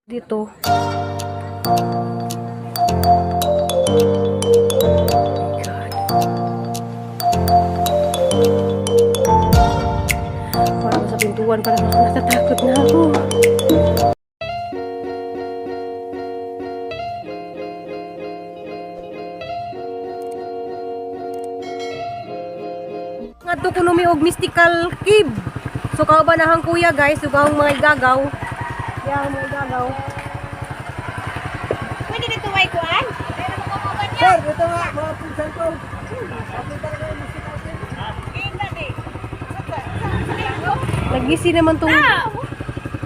Dito. Parang sa pintuan, parang ako natatakot na ako. Ngadto kuno mi og mystical cave. So kaubanahang kuya guys, ug ang mga igagaw. Yang mga igagaw. Pwede dito may kuan? Sir, ito nga, mga pinsan ko. Nagisi naman tong...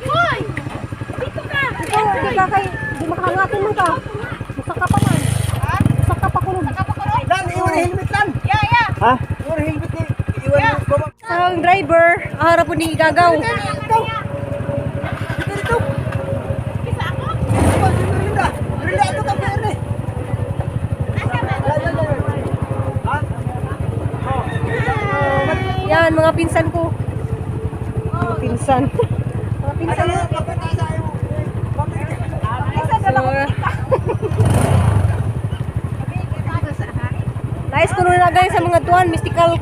Hoy! Dito ka! Ikaw, di ka kay... Di makahangatin man ka. Musaka pa man. Musaka pa kuno. Lan, iwan ang helmet lan. Ya! Ha? Iwan ang helmet ni. Iwan ang helmet. Ang driver, harap po ni igagaw. Ito. Ito. Bisa ako? Ito, Rinda. Rinda, ito ka pa rin. Yan, mga pinsan ko. Mga pinsan. Mga pinsan ko. Guys, kuno na guys sa mga tuwan, mystical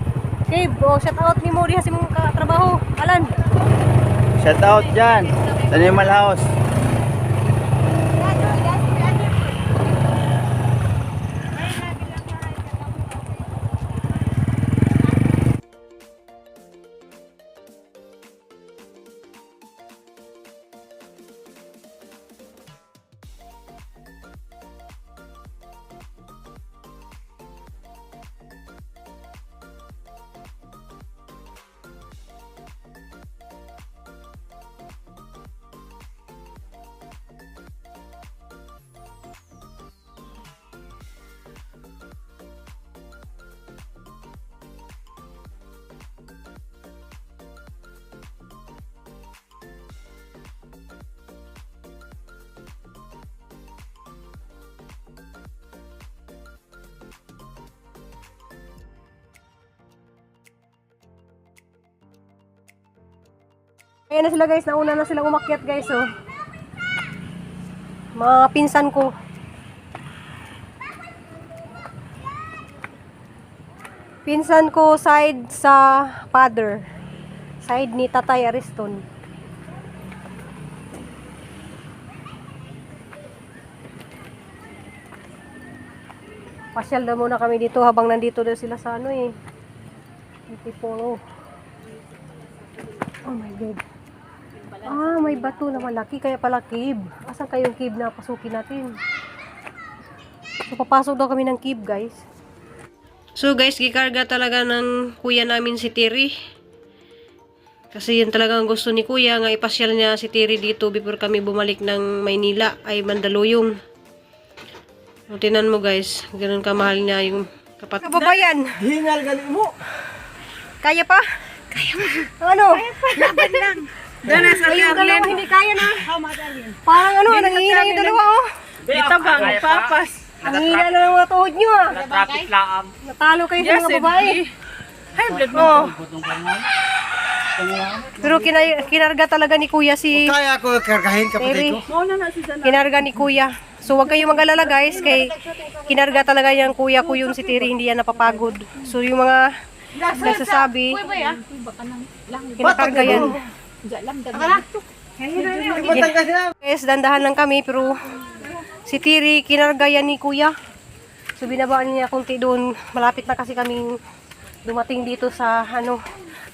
cave. O, shout out ni mo diha sa mga katrabaho. Alan. Shout out dyan sa Animal House. Ayan na sila guys, nauna na silang umakyat guys, oh. Mga pinsan ko. Pinsan ko side sa father. Side ni Tatay Ariston. Pasyal na muna kami dito habang nandito daw sila sa ano eh. Antipolo. Oh my God. Ah, may bato na malaki. Kaya pala cave. Asan kayong cave na pasukin natin? So, papasok daw kami ng cave, guys. So, guys, gikarga talaga ng kuya namin si Terry. Kasi yan talaga ang gusto ni kuya. Nga ipasyal niya si Terry dito before kami bumalik ng Maynila ay Mandaluyong. So, tinan mo, guys. Ganun kamahal niya yung kapatid. Kababayan! Hingal galing mo. Kaya pa? Ano? Laban lang. Doon na sa Yung dalawa hindi kaya na. Parang ano, nangihina yung dalawa, oh. Dito bang papas? Ang hina na ng mga tuhod nyo, ah. Traffic lang. Natalo kayo sa mga babae. High blood mo. Oh. Pero kinarga talaga ni kuya si Kaya ako kargahin kapatid ko. Terry. Kinarga ni kuya. So wag kayong mag-alala guys, kay kinarga talaga yung kuya ko yun si Terry, hindi yan napapagod. So yung mga nagsasabi, kinakarga yan. Guys, dandahan lang kami, pero si Terry, kinarga yan ni kuya. So binabaan niya kunti doon. Malapit na kasi kaming dumating dito sa ano,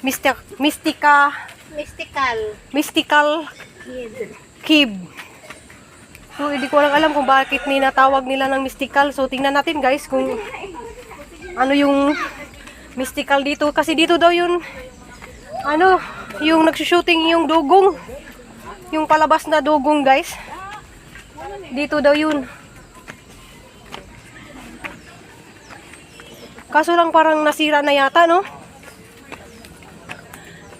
mystical cave. So hindi ko lang alam kung bakit ninatawag nila ng mystical. So tingnan natin guys kung ano yung mystical dito. Kasi dito daw yun, ano, yung nagsushooting yung dugong. Yung palabas na dugong guys. Dito daw yun. Kaso lang parang nasira na yata, no?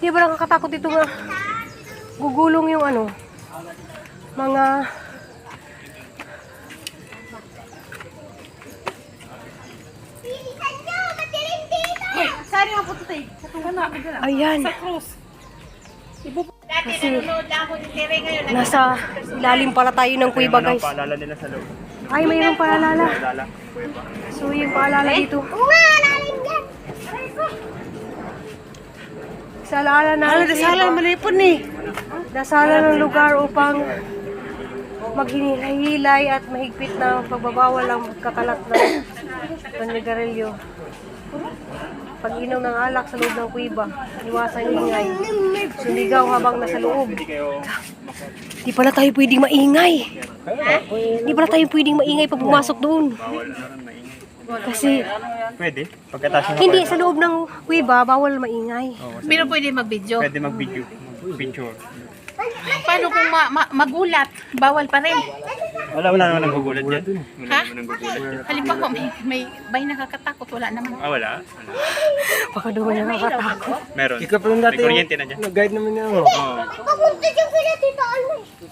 Di ba nakakatakot dito nga? Gugulong yung ano, mga... Sari nga po ito tayo. Ayan. Sa cross. Kasi nasa ilalim pala tayo ng kuiba guys. Paalala nila sa loob. Ay, mayroong paalala. Paalala. So yung paalala dito. Dasalan na Dasalan, malipon ni. dasalan ng lugar upang maghinihilay at mahigpit na pagbabawal ang kakalat ng panigarilyo. Pag-inom ng alak sa loob ng kuiba, iwasan ingay. Sumigaw habang nasa loob. Di pala tayo pwedeng maingay. Di pala tayo pwedeng maingay pag pumasok doon. Kasi Pwede. Pagkatapos hindi sa loob ng kuiba, bawal maingay. Pero pwede mag-video. Pwede mag-video. Picture. Paano kung magulat? Bawal pa rin. Wala naman nanggugulat dyan. Wala Ha? naman nanggugulat dyan. Halimbawa, may nakakatakot. Wala naman. Wala. Baka doon na nakatakot. Meron. Ikaw pa lang May dati. kuryente na dyan. Nag-guide naman niya. Oo.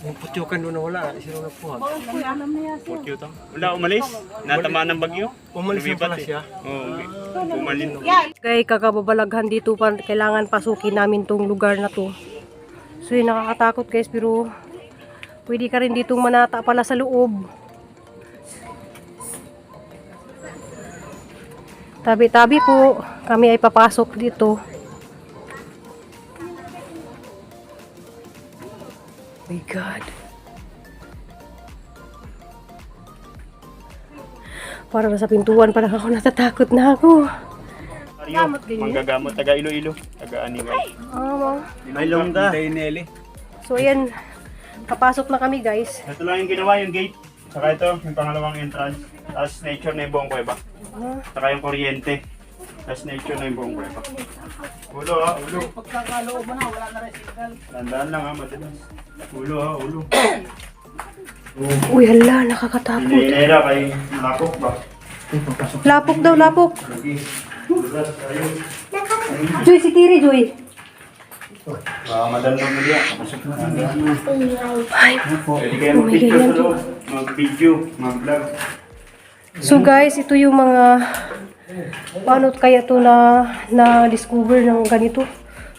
Yung putyukan doon na wala. Sino na po. Putyo to. Wala, umalis. Natamaan ng bagyo. Umalis na pala siya. Oo. Umalis. Kaya kakababalaghan dito pa, kailangan pasukin namin tong lugar na to. So yun, nakakatakot guys, pero pwede ka rin ditong manata pala sa loob. Tabi-tabi po, kami ay papasok dito. Oh my God. Parang nasa pintuan, parang ako natatakot na ako. Gamot manggagamot, taga Iloilo, taga Anibay. Ah, Ilong ka. Nelly. so ayan, papasok na kami guys. Ito lang yung ginawa, yung gate. Saka ito, yung pangalawang entrance. Tapos nature na yung buong kuweba. Saka yung kuryente. Tapos nature na yung buong kuweba. Ulo ha, ulo. Pagkakaloob mo na, wala na rin signal. Tandaan lang ha, madalas. Ulo ha, ulo. Uy, hala, nakakatakot. Hinihira kay Malakok ba? Lapok daw, lapok. Lagi. Ulas, ayun. Joy, si Tiri, Joy. Baka madalong mo diya. Pasok na. Ay, Pwede kayo mag-picture sa loob. Mag-video, mag-vlog. so guys, ito yung mga paano kaya to na-discover ng ganito.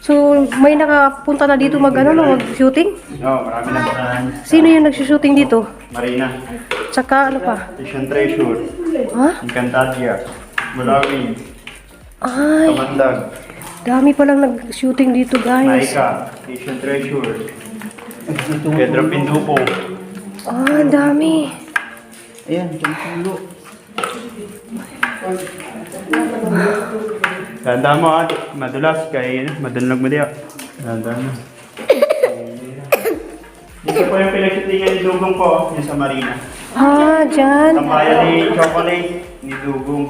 So, may nakapunta na dito mag-shooting? Oo, marami na saan. Sino yung nag-shooting dito? Marina. Tsaka ano pa? Station Treasure. Ha? Encantadia. Bulawin. Ay, Kamandag. dami palang nag-shooting dito guys. Naika. Station Treasure. Pedro Pindupo. Ah, dami. Ayan, Pindupo. Tanda mo ha, madulas kay madunlag mo diya. Tanda mo. Dito po yung pinagsitingan ni Dugong po, yung sa Marina. Ah, dyan. Tambayan ni Chocolate, ni Dugong.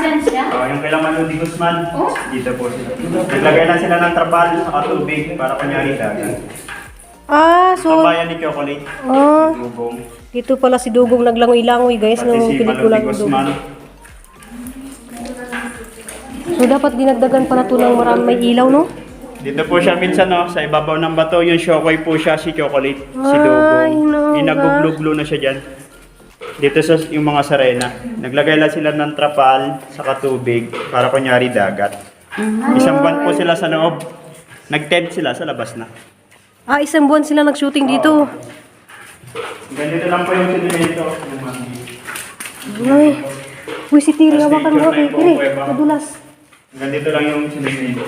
Dyan siya? Yung kailang Manudi Guzman, dito po sila. Naglagay lang sila ng trapal sa katubig para kunyari dagat. Ah, so, Tambayan ni Chocolate, ah, Dugong. dito pala si Dugong naglangoy-langoy guys Pati nung si pelikula Manudi ng Dugong. Guzman. So, dapat dinagdagan pala ito ng marami may ilaw, no? Dito po siya minsan no, sa ibabaw ng bato, yung Shokoy po siya, si Chocolate, si Ay, Dugong. no, Inagugluglo na siya dyan. Dito sa yung mga sarena, naglagay lang sila ng trapal sa katubig para kunyari dagat. Isang buwan po sila sa loob. Nag-tent sila sa labas na. Ah, isang buwan sila nag-shooting dito. Ganito lang po yung sedimento. Ay, uy, si Tiri, hawakan mo. Okay, Tiri, madulas. Ganito lang yung sedimento.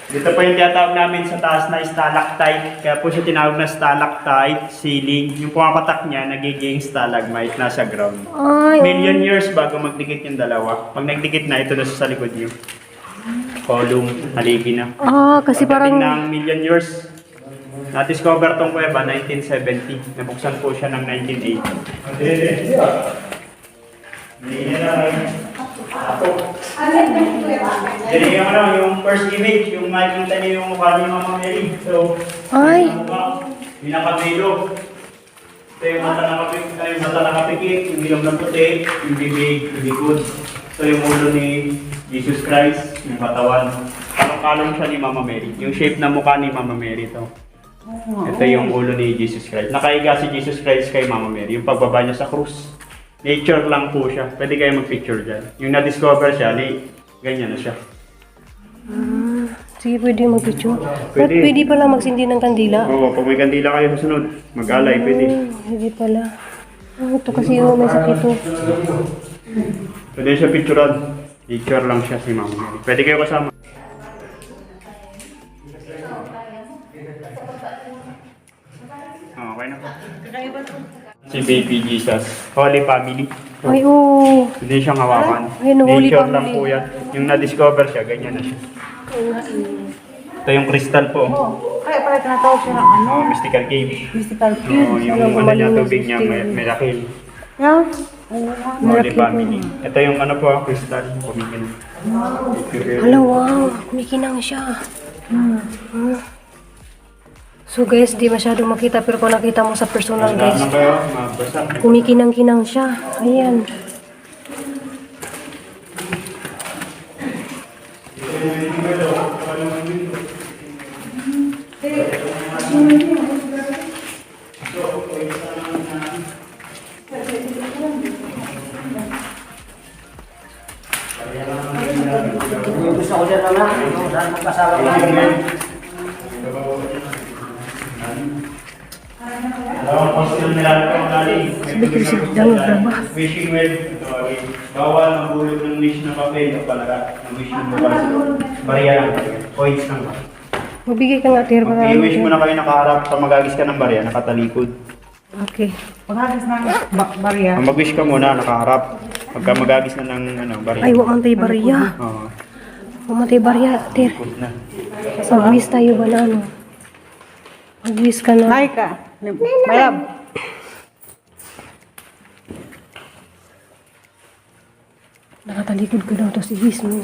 Dito po yung tinatawag namin sa taas na stalactite. Kaya po siya tinawag na stalactite, ceiling. Yung pumapatak niya, nagiging stalagmite, nasa ground. Ay, Million years bago magdikit yung dalawa. Pag nagdikit na, ito na sa likod niyo. Column, haligi na. ah, kasi Pagdating parang, ng million years, na-discover tong kuweba 1970. Nabuksan po siya ng 1980. Jadi yung yung first image, yung makikita niyo yung mukha ni Mama Mary. So, ay, yung mukha, pinakabilo. Ito yung mata nakapikit, yung ilong na puti, yung bibig, yung likod. So yung ulo ni Jesus Christ, yung katawan. Kalong-kalong siya ni Mama Mary. Yung shape na mukha ni Mama Mary to. Ito yung ulo ni Jesus Christ. Nakaiga si Jesus Christ kay Mama Mary. Yung pagbaba niya sa krus. Nature lang po siya. Pwede kayo mag-picture dyan. Yung na-discover siya, ganyan na siya. Sige, pwede mag-picture. Ba't Pwede. pwede pala magsindi ng kandila? Oo, pag may kandila kayo sa sunod, mag-alay, pwede. Hindi pala. Ito kasi may sakit to. Pwede siya picturean. Picture lang siya si Mama Mary. Pwede kayo kasama. Okay na po. Si Baby Jesus. Holy Family. Ay, oo. Hindi siyang hawakan. Ayun, Holy Nature lang Family. po yan. Yung na-discover siya, ganyan na siya. Ito yung crystal po. Kaya pala tinatawag siya ng ano, Mystical cave. mystical Oo, cube. yung Alam ko, ano niya, malinis tubig niya, yung miracle. Yeah. Holy Family. Ito yung ano po, crystal. Pumigil. Hala, wow. Kumikinang siya. So guys, di masyadong makita pero kung nakita mo sa personal guys, Ano kayo? Mabasa. kumikinang-kinang siya. Ayan. Yung gusto ko dyan na saan magkasama ka. Dalawang postil nila ito ang galing. Wishing well. Bawal ang bulog ng wish na papel o palaga. Ang wish mo para sa bariya lang. Points lang. Magbigay ka nga, Ter, para Mag-i-wish mo na kayo nakaharap. Pag magagis ka ng bariya, nakatalikod. Okay. Paghagis ng barya. Ang mag-wish ka muna, nakaharap. Pagka magagis na ng bariya. Ay, wag mantay bariya. Oo. Wag mantay bariya, Ter. Good na. Mag-wish tayo ba na ano? Mag-wish ka na. Hi ka. Mayab. Nakatalikod ka daw, tapos i-wish mo.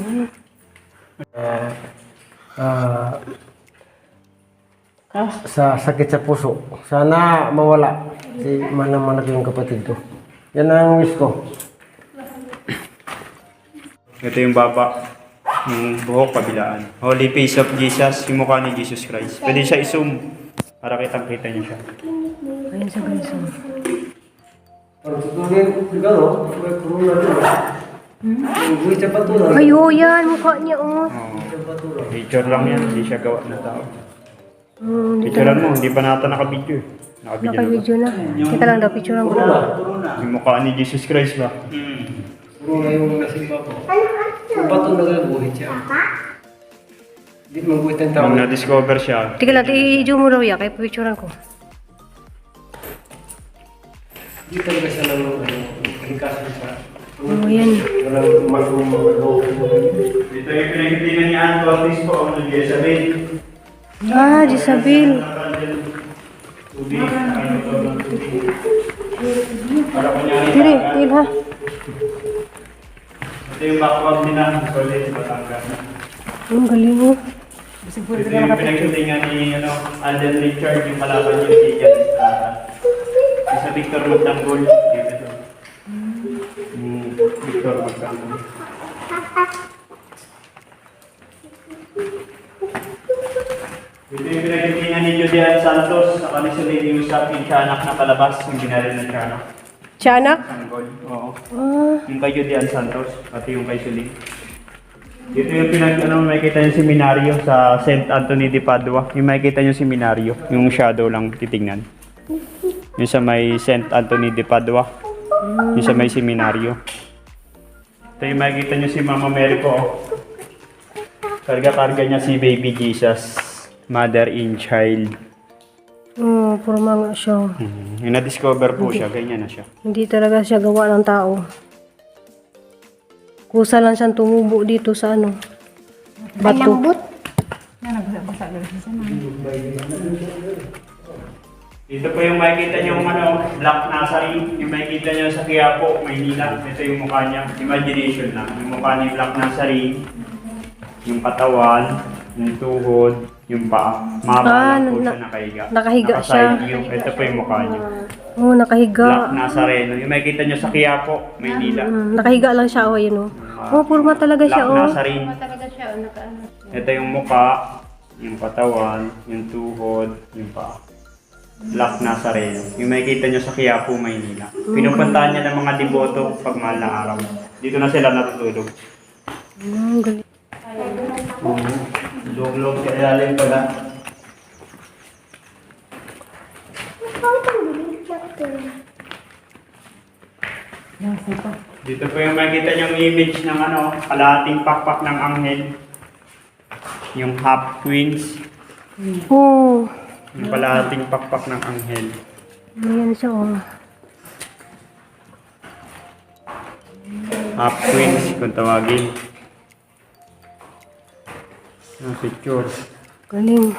Sa sakit sa puso. Sana mawala si manang yung kapatid ko. Yan ang wish ko. Ito yung baba. Yung buhok kabilaan. Holy face of Jesus. Yung mukha ni Jesus Christ. Pwede siya i-zoom. Para kitang-kita niyo siya. Ayun sa guys. Oh. Pag tutunin, siguro, may corona din. Yung buhay sa patulan. Ay, oh, yan. Mukha niya, oh. Picture lang yan. Hindi siya gawa ng tao. Hindi Picturean mo. Hindi pa nata nakabidyo eh. Nakabidyo na ba? naka-video na. Kita lang daw, picturean ko na. Yung mukha ni Jesus Christ ba? Corona yung nasimba ko. Yung bato na gano'n, buhay siya. Hindi mabuhay ng tao. Nung na-discover siya, Tika lang, i-video mo raw ya, kaya picturean ko. Hindi talaga siya ng ringkasan sa... Oh, yan. Walang mag-loob. dito yung pinagtitingan ni Ann Cortis po ang nag-Jezabel. Ah, Jezabel. Tubig. Ano to ng tubig. Para kunyari Tiri, taga. tigil ha. Ito yung background nila. College Batangas. Ang galing mo. Ito yung pinagtitingan ni Alden Richard, yung kalaban niya si Jan Estrada. Sa Victor Magtanggol. Dito to. Victor Magtanggol. Ito yung pinagtitingan ni Julian Santos sa kanisulin yung sa Pinsyanak na palabas, yung ginari ng Tiyanak. Tiyanak? Tanggol. Oo. Ah, Yung kay Julian Santos, pati yung kay Suling. Dito yung makikita yung seminaryo sa St. Anthony de Padua. Yung makikita yung seminaryo, yung shadow lang titingnan. Yung sa may St. Anthony de Padua. Yung sa may seminaryo. Ito yung makikita nyo si Mama Mary po. Oh. Karga-karga niya si Baby Jesus. Mother in child. oh, purma nga siya. Yung na-discover po siya, ganyan na siya. Hindi talaga siya gawa ng tao. Kusa lang siyang tumubo dito sa ano. Bato. Yan, nagbasa lang siya sa mga. Dito po yung makikita nyo yung Black Nazarene. Yung makikita nyo sa Quiapo, Maynila. Ito yung mukha niya. Imagination lang. Yung mukha ni Black Nazarene. Yung katawan, yung tuhod, yung paa. Mahaba lang po siya nakahiga. nakahiga Naka-side siya. view. Ito po yung mukha niya. Oh, nakahiga. Black Nazareno. Yung makikita nyo sa Quiapo, Maynila. Nakahiga lang siya, oh, yun, oh. Oh, purma talaga siya, Black oh. Nazarene. Ito yung mukha, yung katawan, yung tuhod, yung paa. Black Nazareno. Yung makikita nyo sa Quiapo, Maynila. Pinupuntahan niya ng mga deboto pag mahal na araw. Dito na sila natutulog. Galing. Log-log sa ilalim pala. Dito po yung makikita yung image ng kalahating pakpak ng anghel. Yung half wings. Oh, Yung kalahating pakpak ng anghel. ayan siya oh. Half wings kung tawagin. Yung picture. Galing.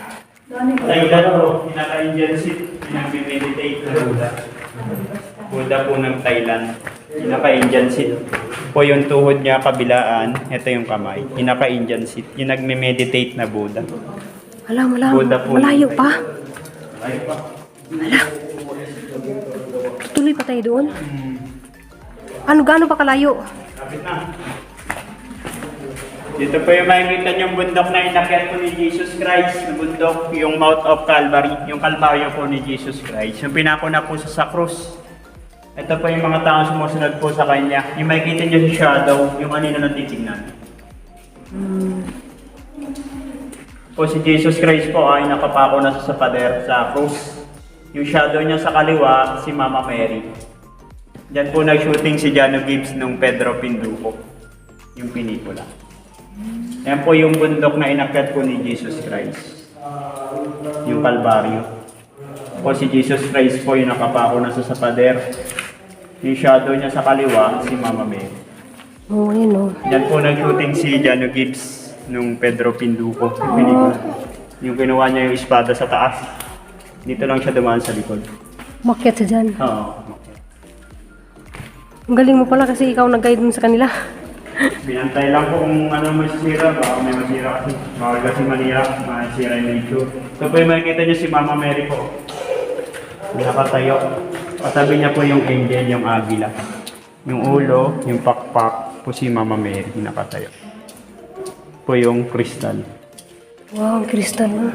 Thailand po, pinaka-Indian seat, pinag-meditate na Buddha. Buddha po ng Thailand. Pinaka-Indian seat. Po yung tuhod niya kabilaan, ito yung kamay. Pinaka-Indian seat, yung nagme-meditate na Buddha. Buddha po. Malayo pa. Ay pa. Tuloy pa tayo doon. Ano, gaano pa kalayo? Kapit na. Dito po yung makikita yung bundok na inakyat po ni Jesus Christ. Yung bundok, yung Mount of Calvary. Yung Kalbaryo po ni Jesus Christ. Yung pinako na po sa krus. Ito po yung mga taong sumusunod po sa kanya. Yung makikita nyo sa shadow, yung anino ng titignan. Po si Jesus Christ po ay nakapako na sa pader sa krus. Yung shadow niya sa kaliwa, si Mama Mary. Diyan po nag-shooting si Jano Gibbs nung Pedro Pinduco. Yung pinikula. Yan po yung bundok na inakyat po ni Jesus Christ. Yung Kalbaryo. Po si Jesus Christ po yung nakapako na sa pader. Yung shadow niya sa kaliwa, si Mama Mary. Oh, ayan oh. Yan po nag-shooting si Jano Gibbs nung Pedro Pinduco. Yung pinikula. Yung kinuha niya yung espada sa taas. Dito lang siya dumaan sa likod. Makyat siya dyan. Oo. Ang galing mo pala kasi ikaw nag-guide dun sa kanila. Binantay lang po kung ano masisira, baka may masira kasi. Bawal kasi masira yung video. Ito po yung makikita niyo si Mama Mary po. Nakatayo. Katabi niya po yung angel, yung agila. Yung ulo, yung pakpak po si Mama Mary, nakatayo. Po yung kristal. Wow, ang kristal na.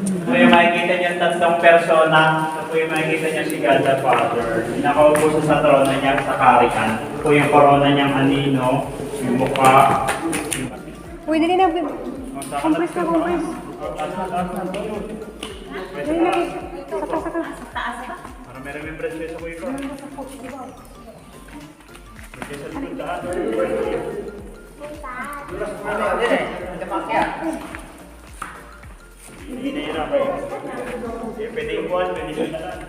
Ito yung makikita niyo tatlong persona. Ito po yung makikita niyo si God the Father. Nakaupo sa trono niya sa karikan. Ito po yung corona niyang anino. Yung mukha. Uy, dali na. Compress na, compress. Dali na. Saka. Para may remembrance kayo sa kuya ko. Hindi na hirap kayo. Pwede yung buwan, pwede yung dalan.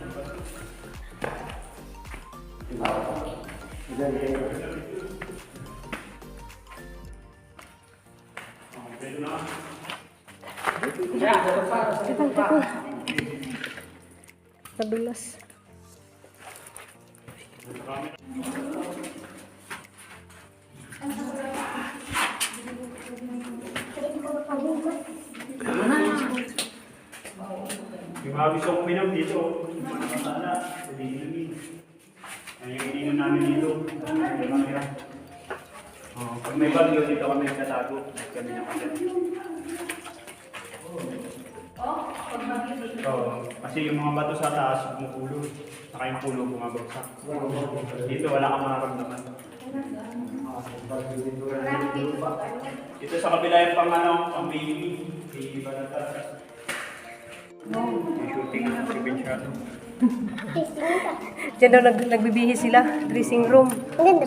Takal. Kadulas. Yung mga gusto kong minom dito, yung mga nakatala, pwede inumin. Yan yung ininom namin dito. Pag may bagyo, dito kami nagtatago. Kami nakatala. Kasi yung mga bato sa taas, pumupulo. Saka yung pulo bumabagsak. Dito wala kang makaramdaman. Ito sa kabila yung pang baby. Baby balata. May shooting na si Benchado. Diyan daw nagbibihis sila. Dressing room.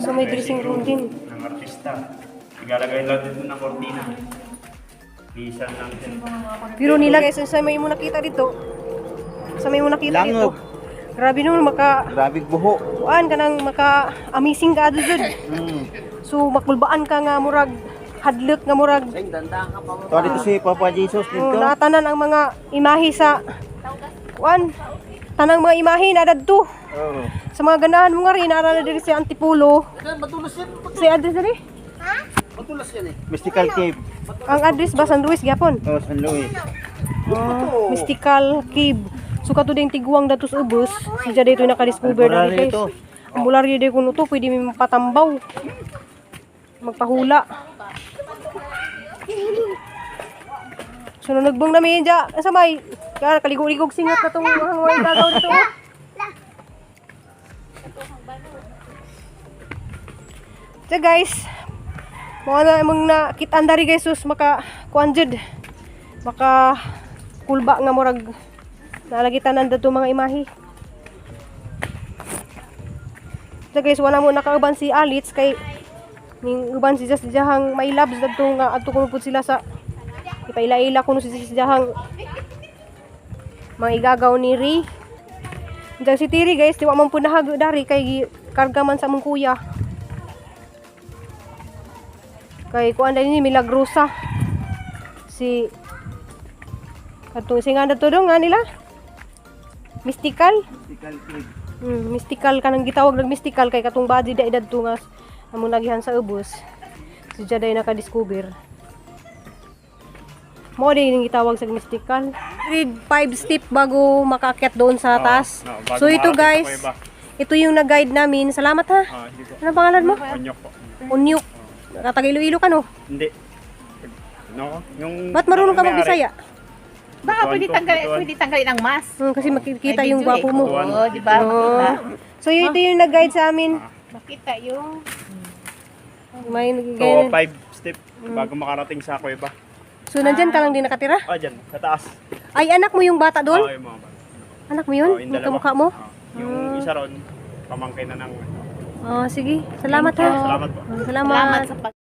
So may dressing room din. Ng artista. Igalagay lang dito ng kortina. Lisan lang din. Pero nila guys, sa may mo nakita dito. Sa may mo nakita dito. Grabe nun, Grabe buho. kuan ka nang maka-amazing ka adud. So makulbaan ka nga murag hadlok nga murag Ito dito si Papa Jesus natanan ang mga imahe sa kuan. Tanang mga imahe na dadto. Sa mga ganahan mo nga rin, nara na diri si Antipulo. Si address diri? Mystical Cave. Ang address ba San Luis gyapon? Oh, San Luis. Mystical Cave. So kato ding tiguang datos ubos, siya dito naka-discover na guys. Ang bularyo dito kuno to, pwede mi mapatambaw. Magpahula. So nung nagbong namin dya, sa may kaligog-ligog singat na itong hangoy gagaw dito. So guys, mga na mong nakitaan dari guys, sus maka kuanjud. maka kulba nga murag nalagitan nanda to mga imahe. So guys, wala mo nakauban si Alitz kay ning uban si Jahang may labs dadto nga adto kuno pud sila sa ipaila-ila kuno si Jahang mga igagaw ni Ri. Diyan si Tiri guys, di wa man pud nahag dari kay karga man sa mong kuya. Kay kuan ni Milagrosa. Si katong singa na to nga nila. Mystical. Mystical kanang gitawag ng mystical kay katong body da edad to nga among nagihan sa ubos. Si Jaday naka-discover. Mo din yung gitawag sa mystical. Read 5 step bago makaakyat doon sa taas. bago So ito makarating guys, sa kuweba. ito yung nag-guide namin. Salamat ha. Hindi po. Ano pangalan mo? Onyok po. Unyuk. Nakatag-ilo-ilo ka no? Hindi. No, yung Ba't marunong ka may-ari. mag-Bisaya? Baka pwede tanggalin ang mask. Kasi makikita May yung video gwapo mo. Oo, di ba? Makita. So ito yung nag-guide sa amin. Makita yung... May So, nag-guide. 5 step bago makarating sa kuweba. So nandyan ka lang din nakatira? Dyan, sa taas. Ay, anak mo yung bata doon? Yung mga bata. Anak mo yun? Yung Yung dalawa. kamukha mo? Yung isa ron, pamangkin na ng... Sige. Salamat ha. Salamat po. Salamat. Salamat sa pag...